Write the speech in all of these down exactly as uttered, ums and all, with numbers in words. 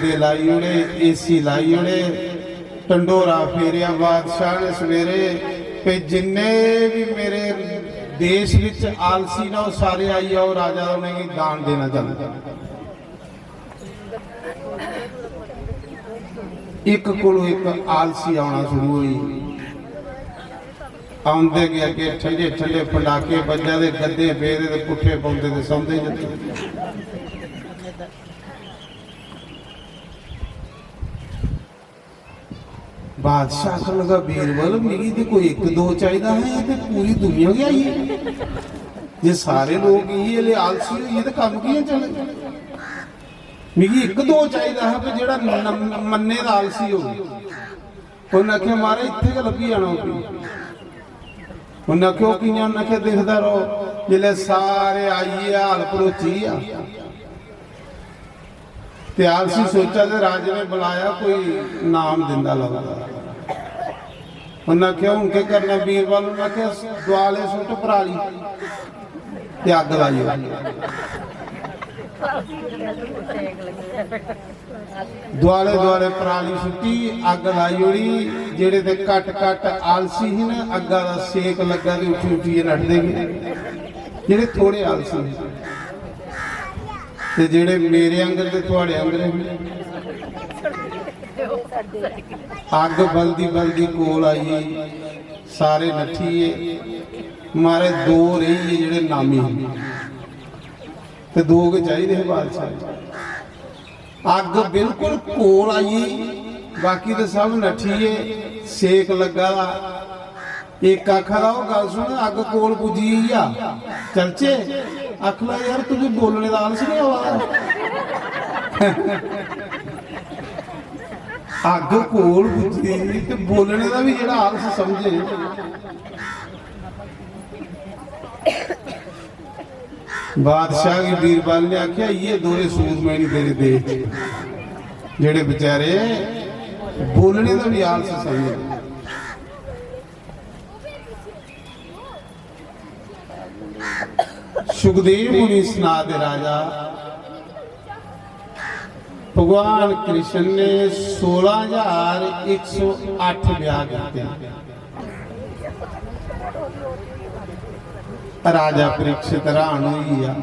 दे लाई ओड़े, एसी लाई ओड़े, ढंडोरा फेरेआ बादशाह ने सवेरे। ते जिन्ने भी मेरे देश विच आलसी न, ओह् सारे आई जाओ, राजा उ'नेंगी दान देना चांह्दा। इक कोलू इक आलसी आना शुरू होई। आंदे गै अग्गे ठंडे ठंडे पटाके बज्जा दे, गद्दे पेदे ते पुट्ठे पौंदे ते सौंदे जंदे। बादशाह आखन लगा, "बीरबल, मिगी ते कोई इक दो चाहिदा हा, एह् ते पूरी दुनिया गै आई है। जे सारे लोक इ'यै ले आलसी होई गे ते कम्म कि'यां चले? मिगी इक दो चाहिदा हा, कि जेह्ड़ा न-, मन्ने दा आलसी होवे।" उन्नै आखेआ, "महाराज, इत्थै गै लब्भी जाना ओह्।" उन्नै आखेआ, "ओह् कि'यां?" उन्नै आखेआ, "दिखदा र'वो, जिसलै सारे आई गे, हाल भरोची गेआ।" ते आलसी सोचा दे, राजे ने बुलाया, कोई नाम दिंदा लभदा। उन्नै आखेआ, "हून केह् करना बीरबल?" उन्नै आखेआ, "दुआले सुट्ट पराली ते अग्ग लाई ओड़।" दुआले दुआले पराली सुट्टी, अग्ग लाई ओड़ी। जेह्ड़े ते घट्ट घट्ट आलसी ही ना, अग्गा दा सेक लग्गा ते उठी उठियै नठदे गे। जेह्ड़े थोड़े आलसी हे, ते जेह्ड़े मेरे आंगर ते थुआड़े आंगर हे, अग्ग बलदी बलदी कोल आई, सारे नट्ठी गे। मारे दो रेही गे जेह्ड़े नामी हे, ते दो गै चाहिदे हे बादशाह। अग्ग बिल्कुल कोल आई, बाकी ते सब नट्ठी गे, सेक लग्गा दा। इक आखा दा, "ओह् गल्ल सुन, अग्ग कोल पुज्जी गेई आ, चलचे?" आखन लगा, "यार, तुगी बोलने दा आलस नहीं आवा दा?" अग्ग कोल पुज्जी दी ते बोलने दा भी जेह्ड़ा आलस समझे। बादशाह गी बीरबल ने आखेआ, "इ'यै दोए सूरमे न तेरे देश च, जेह्ड़े बेचारे बोलने दा बी आलस समझदे।" सुखदेव मुनि सना दे, राजा, भगवान कृष्ण ने सोलां ज्हार इक सौ अट्ठ ब्याह कीते। राजा परीक्षित हैरान होई गेआ,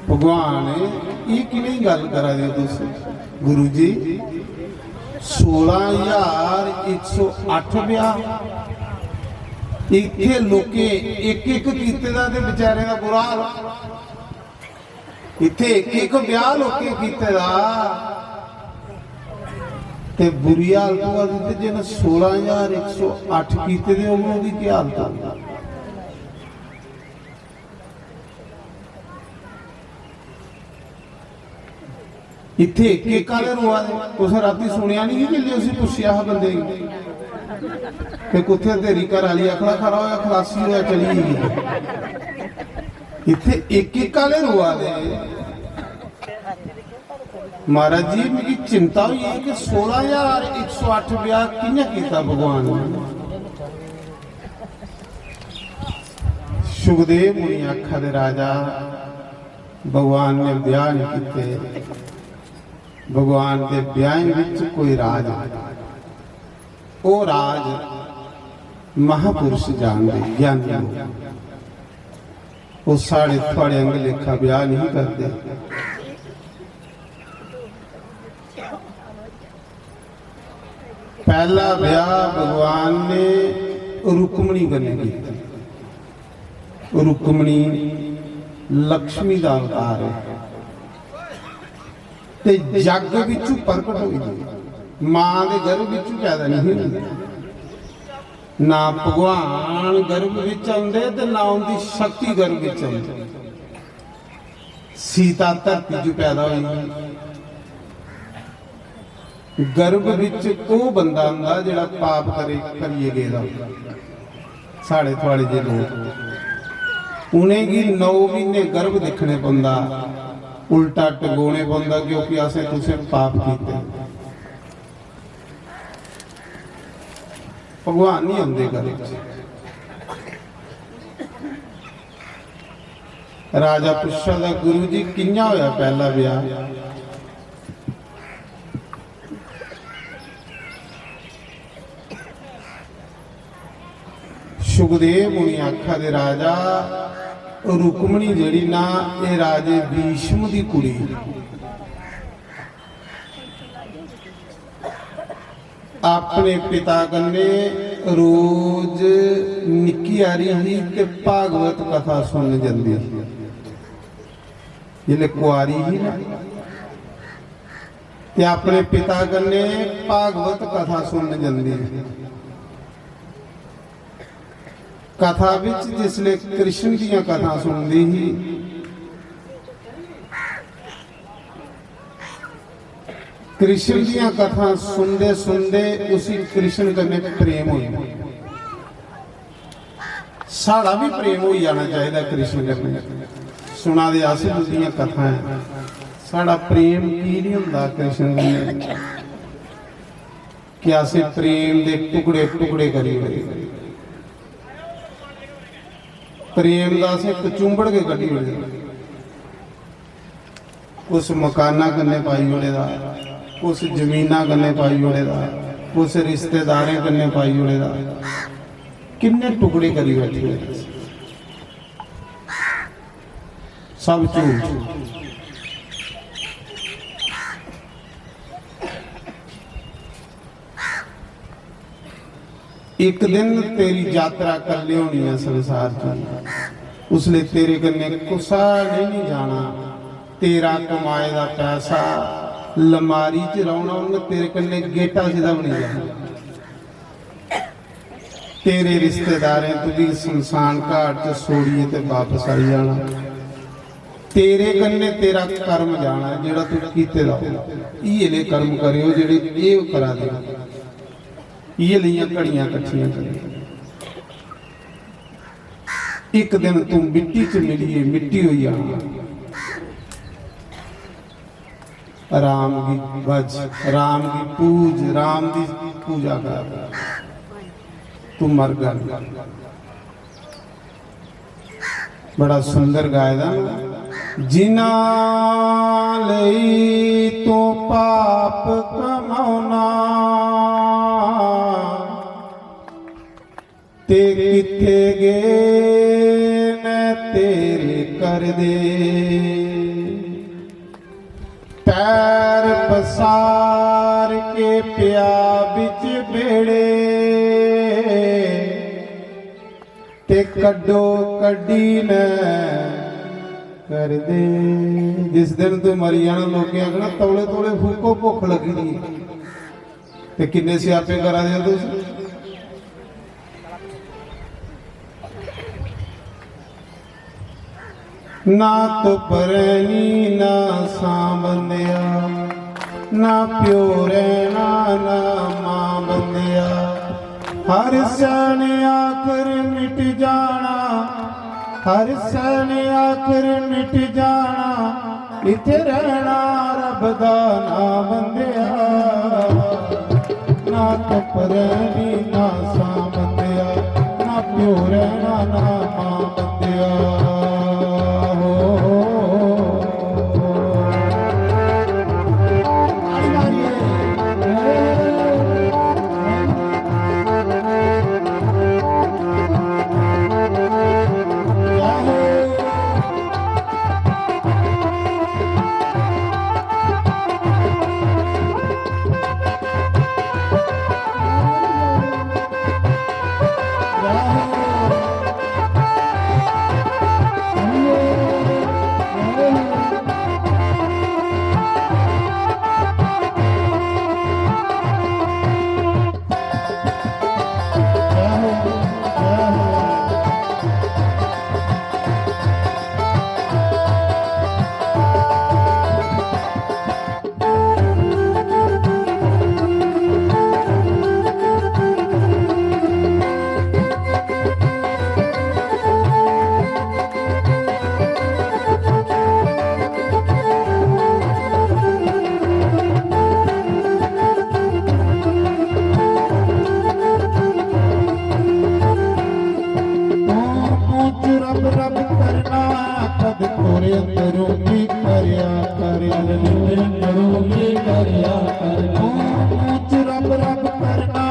"भगवान, एह् किनेही गल्ल करा दे ओ तुस? गुरु जी, सोलां ज्हार इक सौ अट्ठ ब्याह, इत्थे लोकें इक इक कीते दा ते बेचारें दा बुरा हाल।" इत्थे इक इक ब्याह लोकें कीते दा ते बुरी हालत होआ दी, ते जिन्हें सोलां ज्हार इक सौ अट्ठ कीते दे होंगे, ओह्दी केह् हालत होंदी? इत्थे इक इक आह्ले रोआ दे। तुसें रातीं सुनेआ निं कि जिसलै उसी पुच्छेआ हा बंदे गी, ते कुत्थै तेरी घरै आह्ली? आखना, "खरा होआ, खलासी होआ, चली गेई।" इत्थे इक इक आह्ले रोआ दे। महाराज जी, मिगी चिंता होई गेई कि सोलां ज्हार इक सौ अट्ठ ब्याह कि'यां कीता भगवान ने। सुखदेव मुनि आखा दे, "राजा, भगवान ने ब्याह नहीं कीते। भगवान दे ब्याहें विच कोई राज नहीं। ओह राज महापुरुष जानदे, ज्ञानी लोग। ओह साढ़े थुआड़े आंगर लेखा ब्याह नहीं करदे।" पहला ब्याह भगवान ने रुक्मणी कन्नै कीता। रुक्मणी लक्ष्मी दा अवतार है ते जग बिचू प्रकट होई गई, मां दे गर्भ बिचू पैदा नहीं हुई। ना भगवान गर्भ विच आंदे ते ना उंदी शक्ति गर्भ विच आंदी। सीता धरती च पैदा होई। गर्भ विच ओह बंदा आंदा जेड़ा पाप करे, करिए गेदा होंदा। साढ़े थुआड़े जे लोग, उनेंगी नौ महीने गर्भ दिक्खने पौंदा, उल्टा टंगोने पौंदा, क्योंकि असें तुसें पाप कीते। भगवान नहीं आंदे गर्भ च। राजा पुच्छा दा, "गुरु जी, कि'यां होया पहला ब्याह?" सुखदेव मुनि आखा दे, राजा, रुक्मणी जेह्ड़ी ना, एह् राजे भीष्म दी कुड़ी। अपने पिता कन्नै रोज निक्की हारी ही ते भागवत कथा सुनन जंदी ही। जिसलै कुआरी ही ना, ते अपने पिता कन्नै भागवत कथा सुनन जंदी ही। कथा बिच जिसलै कृष्ण दियां कथां सुनदी ही, कृष्ण दियां कथां सुनदे सुनदे उसी कृष्ण कन्नै प्रेम होई। साढ़ा भी प्रेम होई जाना चाहिदा कृष्ण कन्नै। सुना दे अस उंदियां कथां ऐ, साढ़ा प्रेम की नहीं होंदा कृष्ण कन्नै? कि असें प्रेम दे टुकड़े टुकड़े करी ओड़े, प्रेम दा असें कचुंबड़ गै कड्ढी ओड़े। कुछ मकाना कन्नै पाई ओड़े दा, कुछ जमीना कन्नै पाई ओड़े दा, कुछ रिश्तेदारें कन्नै पाई ओड़े दा। किन्ने टुकड़े करी बैठे दे, सब झूठ। इक दिन तेरी यात्रा कल्ले होनी ऐ संसार च, उसले तेरे कन्नै कुसा ने नहीं जाना। तेरा कमाए दा पैसा लमारी च रौहना, उन्हें तेरे कन्नै गेटा सिधा भी नहीं जाना। तेरे रिश्तेदारें तुगी शमशान घाट च छोड़िए ते वापस आई जाना। तेरे कन्नै तेरा कर्म जाना, जेड़ा तू कीते दा हो। इये ले कर्म करेओ जेड़े एह करा दे, इये लेइयां घड़ियां कट्ठियां करेओ। एक दिन तू मिट्टी च मिलिए मिट्टी होई जाना। राम गी भज, राम गी पूज, राम दी पूजा कर, तू मरगा नहीं। बड़ा सुंदर गाए दा ना। जिन्हां लेई तू पाप कमाना, ते कित्थे गे न तेरे करदे? पैर पसार के पिया बिच बेड़े, ते कड्डो कड्डी न करदे। जिस दिन तू मरी जाना, लोकें आखना, "तौले तौले फूको, भुख लगी दी है।" ते किन्ने स्यापे करा दे ओ तुस। ना तुप रैह्नी ना सां बंदेआ, ना प्यो रैह्ना ना मां बंदेआ। हर सै ने आखर मिट जाना, हर सै ने आखर मिट जाना। इत्थे रैह्ना रब दा नां बंदेआ, ना तुप रैह्नी ना सां बंदेआ, ना प्यो रैह्ना ना मां बंदेआ। हो, हो, हो, हो। ताड़ी मारिए। तूं च रब रब करना, कद तोरे अंदरों की करया कर। कद तोरे अंदरों की करया कर। तूं च रब रब करना,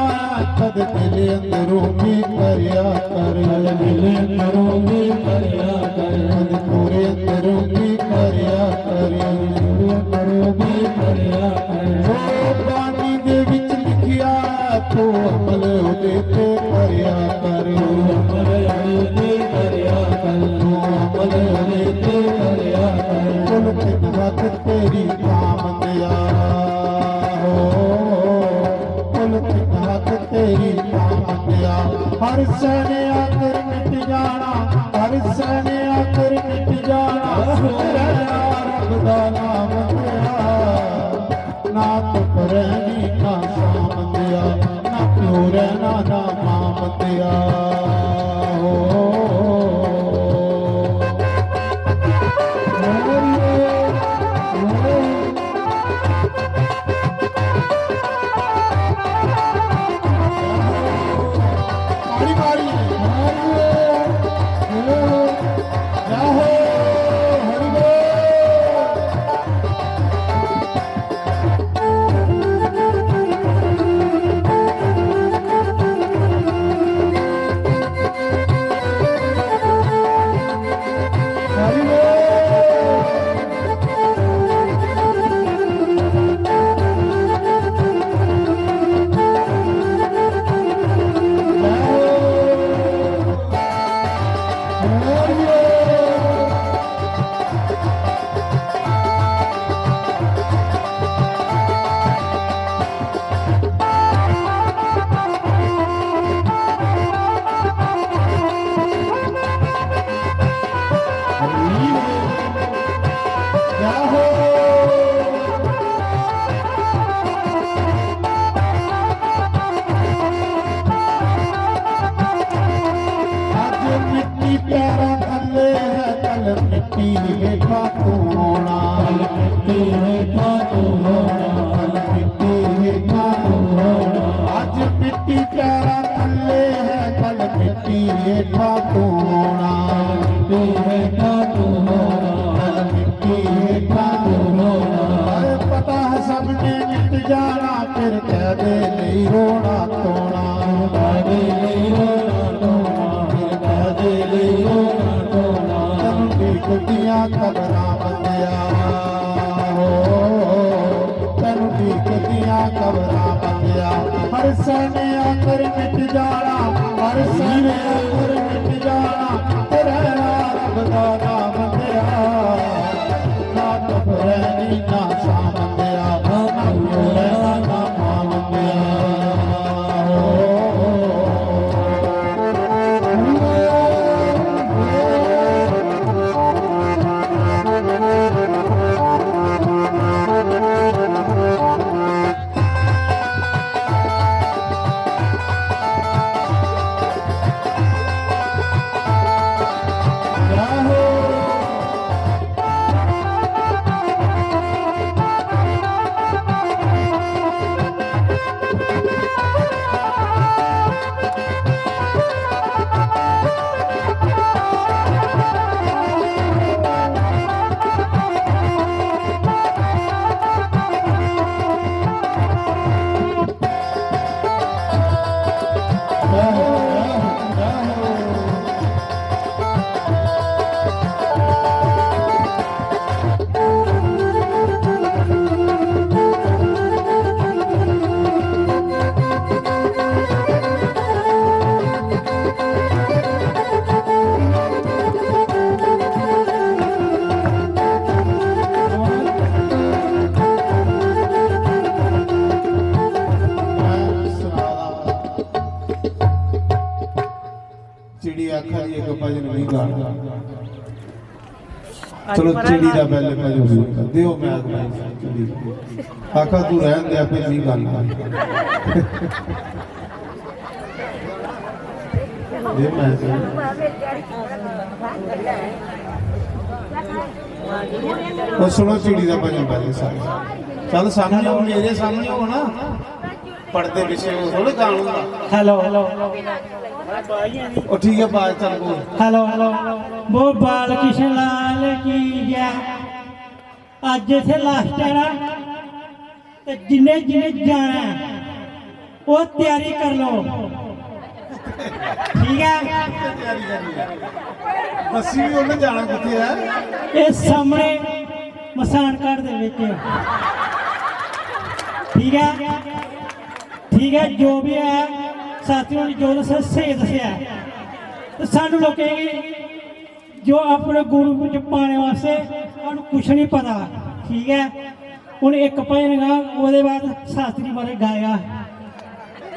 कद दिल अंदरों अंदरूं भी करया कर, दिल अंदरूं भी करया कर, पूरे अंदरूं भी करया कर, पूरे अंदरूं भी करया कर। जो बाणी दे विच लिखिया, तू अमल उदे ते करया कर, तू अमल उदे ते करया कर, तू अमल उदे ते करया कर। कुल तिन हक तेरी तां मंगया, हो, कुल तिन हक तेरी तां मंगया। हर सैने आकर मिट जाना, हर सैने आकर मिट जाना, रहना रब दा नाम मंगया। ना धुप रहनी ना छां मंगया, ना प्यो रहना ना मां मंगया। हो। ताड़ी मारी। जय हो, हरि बोल। अज मिट्टी पैरां थल्ले है, कल मिट्टी हेठां तू होना। कल मिट्टी हेठां तू होना। कल मिट्टी हेठां तू होना। अज मिट्टी पैरां थल्ले है, कल मिट्टी हेठां तू होना। मिट्टी हेठां तू होना। कल मिट्टी हेठां तू होना। अरे पता है सबने मिट जाना, फिर कहदे नहीं रोना धोना। कहदे नहीं रोना धोना। कहदे नहीं रोना धोना। तैनू ठीक दियां खबरां मंगया, हो, तैनू ठीक दियां खबरां मंगया। हर सैने आखर मिट जाना, हर सैने आखर मिट जाना, ते रहना रब दा नाम मंगया। ना धुप रहनी ना छां मंगया, ना प्यो रहना ना मां मंगया। चिड़ी आखा दी इक भजन भी गा। चलो, चिड़ी दा पैह्ले भजन सुन दियो, मैं अगला चिड़ी। आखा तू रहन दे, आपे नहीं गल। ये मैं वो सुनो, चिड़ी दा भजन पैह्ले सारे। चल, सामने हो, मेरे सामने हो ना। पढ़दे पिच्छे ओह् थोह्ड़े गान होंदा। Hello। ओह् ठीक ऐ, बाज चल पौग। Hello। वो बाल कृष्ण लाल की जय। अज्ज इत्थै last ऐ ना, ते जिन्ने जिन्ने जाना ऐ, ओह् त्यारी कर लो। ठीक ऐ। त्यारी करनी है। दस्सी भी उन्हें जाना कुत्थे है। एह् सामने मसान घर दे बिच। ठीक ऐ, ठीक ऐ, जो बी ऐ, साथी होरें जो दस्सेआ, स्हेई दस्सेआ ऐ। ते सानू लोकें गी जो अपने गुरु च पाने वास्ते सानू कुछ नहीं पता। ठीक ऐ, हून इक भजन गा, ओह्दे बाद शास्त्री महाराज गाएगा।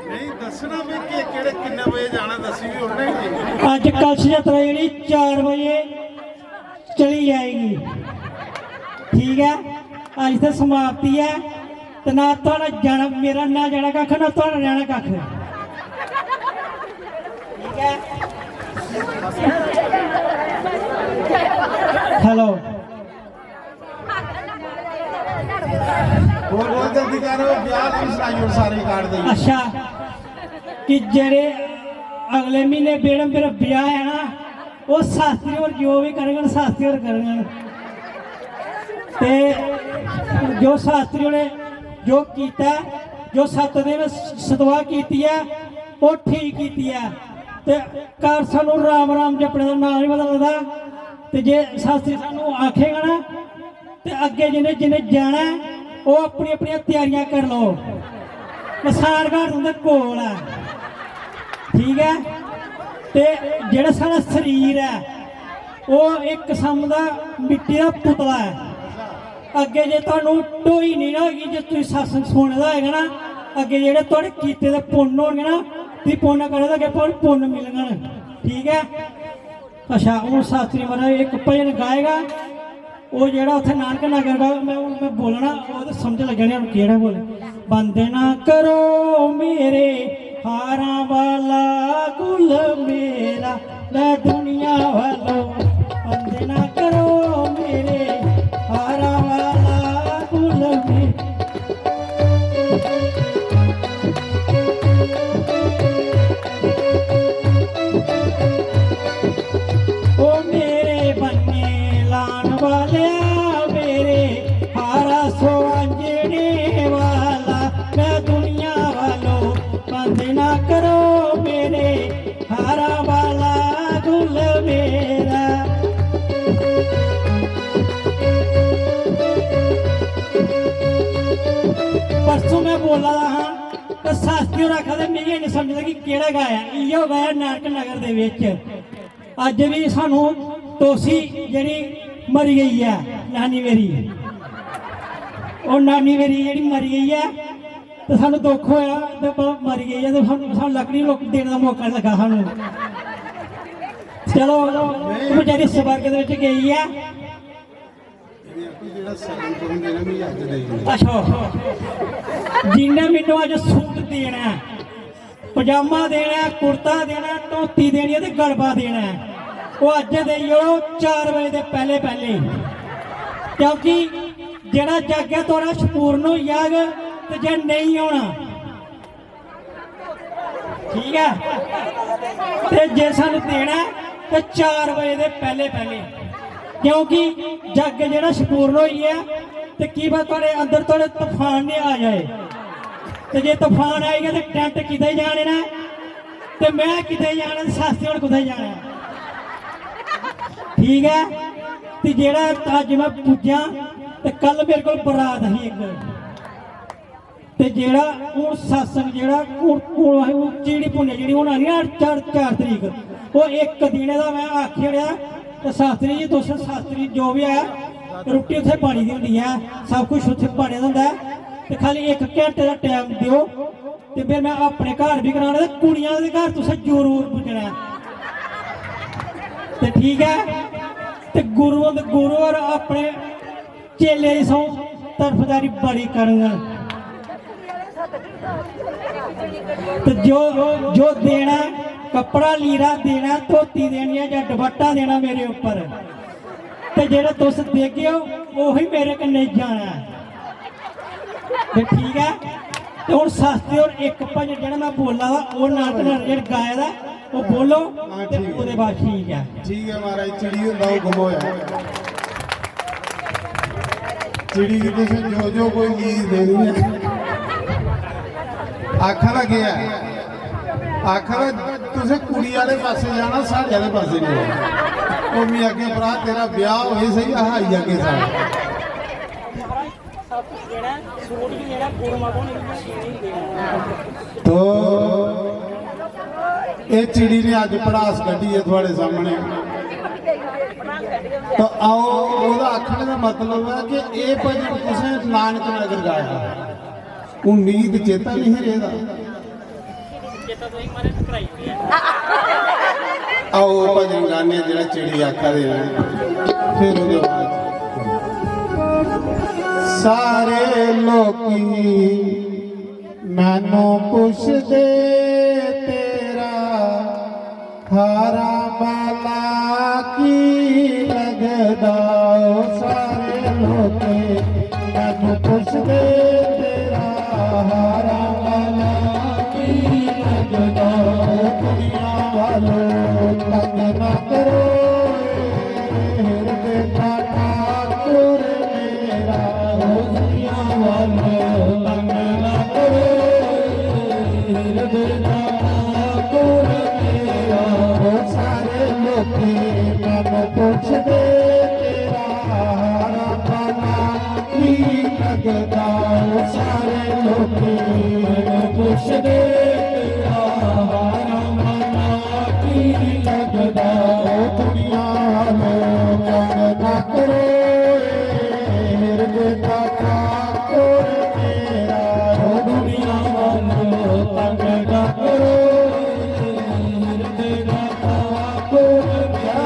नहीं, दस्सना भी कि केह्ड़े किन्ने बजे जाना, दस्सी भी उन्ने गै। अज्ज कलश यात्रा जेह्ड़ी चार बजे चली जाएगी। ठीक ऐ, अज्ज ते समाप्ति ऐ। ते ना थुआढ़ा जाना, मेरा ना जाना कक्ख, ना थुआढ़ा रहना कक्ख। ठीक ऐ। हेलो। बोल बोल, जल्दी करो, ब्याह की सुनाई और सारे कार्ड दे। अच्छा, कि जेह्ड़े अगले म्हीने बेड़म मेरा ब्याह है ना, ओह् शास्त्री होर जो बी करङन, शास्त्री होर करङन। ते जो शास्त्री होरें जो कीता ऐ, जो सत्त दिन सतवाह् कीती ऐ, ओह् ठीक कीती ऐ। ते घर सानू राम राम जपने दा नांऽ निं पता लगदा। ते जे शास्त्री सानू आखेगा ना, ते अग्गें जि'नें जि'नें जाना ऐ, ओह् अपनी अपनियां त्यारियां करी लैओ। मसान घर तुं'दे कोल ऐ, ठीक ऐ? ते जेह्ड़ा साढ़ा शरीर ऐ, ओह् इक किस्म दा मिट्टी दा पुतला ऐ। अग्गें जे तुहानू ढोई निं ना होगी, जे तुसीं सत्संग सुने दा होएगा ना, अग्गें जेह्ड़े थुआढ़े कीते दे पुन्न होनगे ना, तुसीं पुन्न करो ते अग्गें पुन्न मिलङन, ठीक ऐ? अच्छा, हून शास्त्री महाराज इक भजन गाएगा, ओह् जेह्ड़ा उत्थै नानक नगर दा, में हून में बोलना, ओह् ते समझ लग्गै निं हून केह्ड़ा बोल। वंदना करो मेरे हारां वाला गुल मेरा, मैं दुनिया वालों वंदना करो मेरे हारां वाला गुल मेरा। ओ मेरे बन्ने लान वाले, मेरे हारा सुहांजने वाला, मैं दुनिया वालों वंदना करो मेरे हारा वाला गुल मेरा। परसों मैं बोला दा हा, ते शास्त्री होर आखा दे, मिगी निं समझदा कि केह्ड़ा गाया। इ'यो गाया नानक नगर दे बिच। अज्ज बी सानू तोसी जेह्ड़ी मरी गई ऐ, नानी मेरी, ओह् नानी मेरी जेह्ड़ी मरी गई ऐ, ते सानू दुख होया, ते ब-, मरी गई ऐ, ते सानू, सानू लकड़ी लोक देने दा मौका लगा सानू। चलो, ओह् बेचारी स्वर्ग दे बिच गई ऐ। जेह्ड़ा सगन तुम देना, मिगी अज्ज देई ओड़ो। अच्छा, जिन्ने मैनू अज्ज सूट देना ऐ, पजामा देना ऐ, कुर्ता देना ऐ, धोती देनी ऐ ते गलबा देना ऐ, ओह् अज्ज देई ओड़ो चार बजे दे पैह्ले पैह्ले, क्योंकि जेह्ड़ा जागै थुआढ़ा संपूर्ण होई जाग ते जे नेईं होना, ठीक ऐ, ते जे सानू देना ऐ ते चार बजे दे पैह्ले पैह्ले, क्योंकि जग जेह्ड़ा संपूर्ण होई गेआ, ते की पता थुआढ़े अंदर थुआढ़े तूफान निं आ जाए। ते जे तूफान आई गेआ ते टैंट किते जाने न, ते में किते जाना, ते शास्त्री होर कुत्थै जाना ऐ? ठीक ऐ, ते जेह्ड़ा अज्ज में पुज्जा, ते कल मेरे कोल बरात ही इक, ते जेह्ड़ा हून सत्संग जेह्ड़ा हून, हून असें हून झिड़ी पुन्नेआ जेह्ड़ी हून आनी ना चार, चार तरीक, ओह् इक दिनै दा में आखी ओड़ेआ, ते शास्त्री जी तुस, शास्त्री जो बी ऐ, रुट्टी उत्थै बनी दी होंदी ऐ, सब कुछ उत्थै बने दा होंदा ऐ, ते खाली इक घैंटे दा टैम देओ, ते फिर में अपने घर बी कराना ते कुड़ियां दे घर तुसें जरूर पुज्जना ऐ। ते ठीक ऐ, ते गुरु होंदे, गुरु होर अपने चेले दी सौं तरफदारी बड़ी करङन। ते जो, जो देना ऐ, कपड़ा लीरा देना ऐ, धोती देनी ऐ जां दुपट्टा देना मेरे उप्पर, ते जेह्ड़ा तुस देगे ओ, ओही मेरे कन्नै जाना ऐ। ते ठीक ऐ, ते हुन शास्त्री होर इक भजन जेह्ड़ा में बोला दा, ओह् नाटक जेह्ड़ा गाए दा, ओह् बोलो, हां, ते ठीक ऐ। ओह्दे बाद ठीक ऐ। ठीक ऐ महाराज, चिड़ी हुंदा हुकम होया। चिड़ी गी तुसें जो जो कोई चीज देनी ऐ, आखा दा केह् ऐ? आखा दा तुसें कुड़ी आह्ले पासै जाना, साढ़े आह्ले पासै निं जाना। ओह् मी आखेआ, "भ्राऽ, तेरा ब्याह् होए सेही, अस आई जागे सारे।" तो एह् चिड़ी ने अज्ज भड़ास कड्ढी ऐ थुआढ़े सामनै। तो आओ, ओह्दा आखने दा मतलब ऐ कि एह् भजन तुसें नानक नगर गाया। उम्मीद चेता नहीं रेह्दा। आओ भजन गाने जेह्ड़ा चिड़ी आखा दे न। फिर ओह्दे बाद सारे लोकी मैनू पुछदे तेरा हारा माला की लगदा ओ सारे लोके मैनू पुछदे तेरा हारा माला की लगदा ओ दुनिया वालो तंग ना करो ए हिरदे दा ठाकुर मेरा ओ दुनिया वालो तंग ना करो ए हिरदे दा ठाकुर मेरा ओ सारे लोकी मैनू पुछदे तेरा हारा माला की लगदा ओ सारे लोकी मैनू पुछदे तेरा हारा माला की लगदा ओ दुनिया वालो तंग ना करो ए हिरदे दा ठाकुर मेरा ओ दुनिया वालो तंग ना करो ए हिरदे दा ठाकुर मेरा।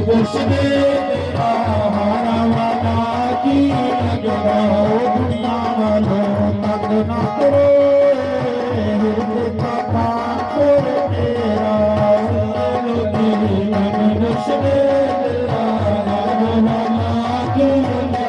दुश्मन तेरा हारा वाला की लगदा हो दुनिया वालों, तंग ना करो, हिरदे का पान तेरा, दुश्मन तेरा हारा वाला की लगदा।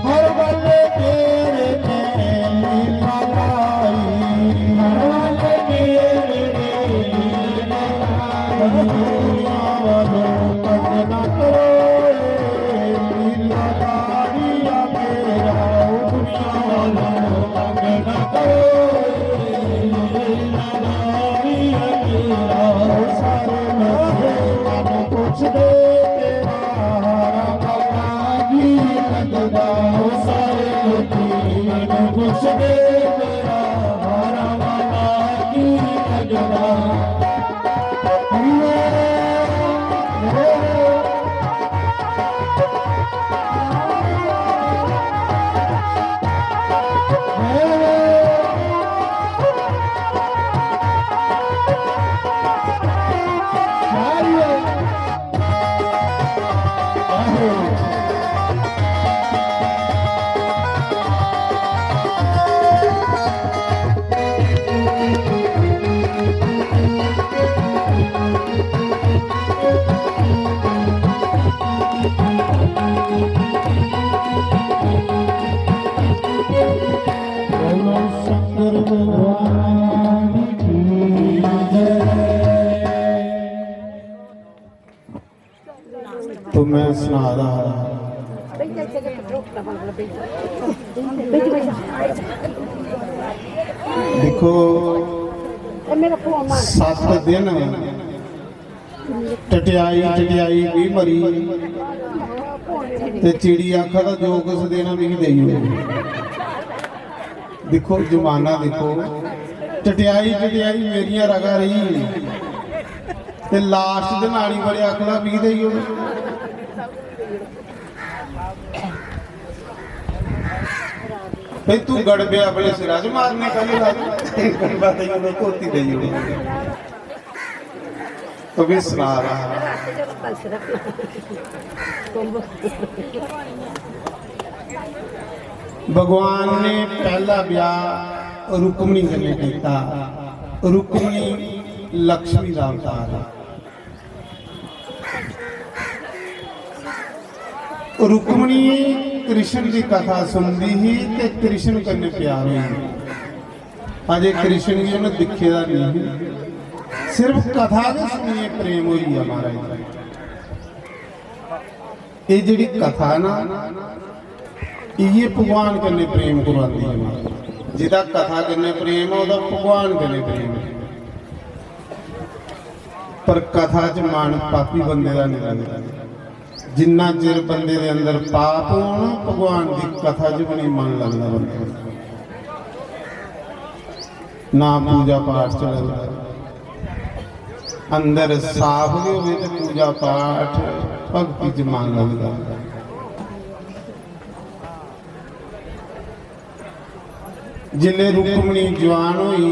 हर गल्ल तेरे ते लीला लाई, हर गल्ल तेरे ते लीला लाई। दुनिया वालों तंग ना करो, लीला लाई मेरा, दुनिया वालों तंग ना करो, लीला लाई मेरा। सारे लोग पुछदे तेरा हारा वाला की लगदा, ओ सारे लोकी मैनू पुछदे तेरा हारा वाला की लगदा। बोलो शंकर भगवान की जय। तो मैं सना रहा हा, देखो, सत्त दिन टटियाई टटियाई भी मरी, ते चिड़ी आखा दा जो कुछ देना मिगी देई ओड़ो। दिक्खो जमाना, दिक्खो, टटियाई टटियाई मेरियां रगा रेही, ते लास्ट दिन आनी बड़े आखना मिगी देई ओड़ो। भाई तू गड़बे अपने सिरा च मारने, कल गड़बा देई ओड़ो, धोती देई ओड़ो। तो भी सना रहा। भगवान ने पहला ब्याह रुक्मणी कन्नै कीता। रुक्मणी लक्ष्मी दा अवतार है। रुक्मणी कृष्ण दी कथा सुनदी ही ते कृष्ण कन्नै प्यार होई। अजे कृष्ण गी उन्हें दिक्खे दा नहीं, सिर्फ कथा गै सुनिए प्रेम होई गेआ महाराज। ये जेह्ड़ी कथा ना, इये भगवान कन्नै प्रेम करवांदी है। जेह्दा कथा कन्नै प्रेम है, ओह्दा भगवान कन्नै प्रेम है। पर कथा च मन पापी बंदे दा नहीं लगदा। जिन्ना चिर बंदे दे अंदर पाप होन, भगवान दी कथा च भी नहीं मन लगदा बंदे दा। ना पूजा पाठ च लगदा। अंदर साफ गै होवे ते पूजा पाठ, भक्ति च मन लगदा। जिसले रुक्मणी जवान होई,